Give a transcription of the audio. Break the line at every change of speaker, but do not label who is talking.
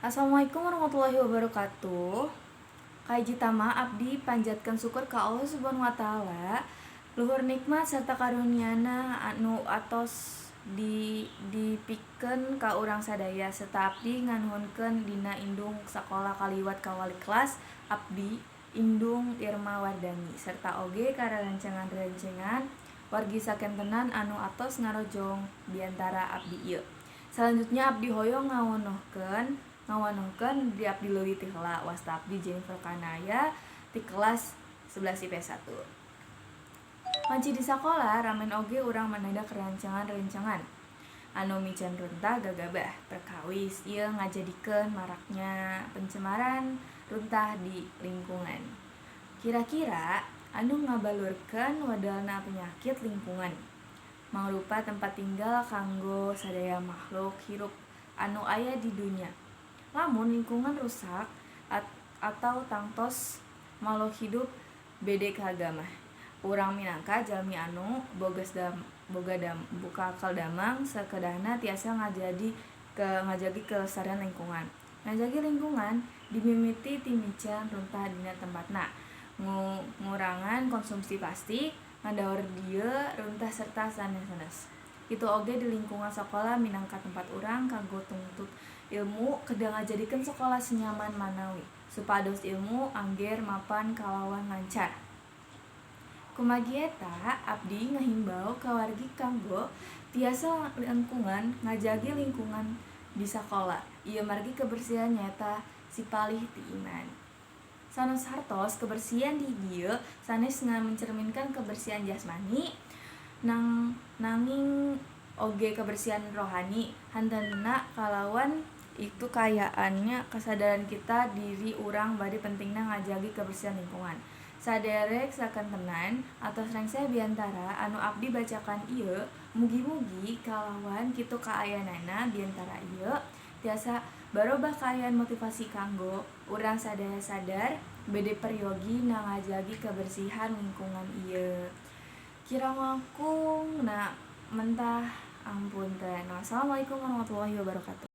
Assalamualaikum warahmatullahi wabarakatuh. Kahijitama, abdi panjatkeun syukur ka Allah Subhanahu wa Ta'ala luhur nikmat serta karuniana anu atos dipikeun ka urang sadaya, serta abdi nganuhunkeun dina indung sakola kaliwat ka wali kelas abdi, Indung Irma Wardani, serta oge ka rerencangan-rerencangan wargi sakentenan anu atos ngarojong biantara abdi ieu. Selanjutnya, abdi hoyong ngawanohkeun diri abdi leuwih ti heula. Wasta abdi Jennifer Kanaya ti kelas 11 IPS 1. Wanci di sakola ramen oge urang manadak rerencangan-rerencangan anu miceun runtah gagabah. Perkawis ieu ngajadikeun maraknya pencemaran runtah di lingkungan. Kira-kira anu ngabalurkeun wadelna penyakit. Lingkungan mangrupa tempat tinggal kanggo sadaya makhluk hirup anu aya di dunya. Lamun lingkungan rusak atau tangtos makhluk hidup bade kagamah. Urang minangka jalmi anu boga akal damang sakedahna tiasa ngajagi kelestarian lingkungan. Ngajagi lingkungan dimimiti ti miceun runtah dina tempatna, ngurangan konsumsi plastik, ngadaur deui runtah, serta sanes-sanes. Kitu oge di lingkungan sakola minangka tempat urang kanggo tungtut ilmu, kedah ngajadikeun sakola senyaman manawi supados ilmu angger mapan kalawan lancar. Kumargi eta, abdi ngahimbau ka wargi kanggo tiasa langkungan ngajagi lingkungan di sakola ieu, margi kebersihan nyaeta sipalih ti iman. Sanes hartos kebersihan di dieu sanes mencerminkan kebersihan jasmani, nanging oge kebersihan rohani. Hantenna kalawan itu kaayaannya kesadaran kita diri urang bari pentingna ngajagi kebersihan lingkungan. Saderek sakentenan atos rengse biantara anu abdi bacakan ieu. Mugi-mugi kalawan kitu kaayaanana biantara ieu tiasa barobah kaayaan motivasi kanggo urang sadaya sadar bade peryogi na ngajagi kebersihan lingkungan ieu. Kirang langkung na mentah ampunten. Wassalamualaikum warahmatullahi wabarakatuh.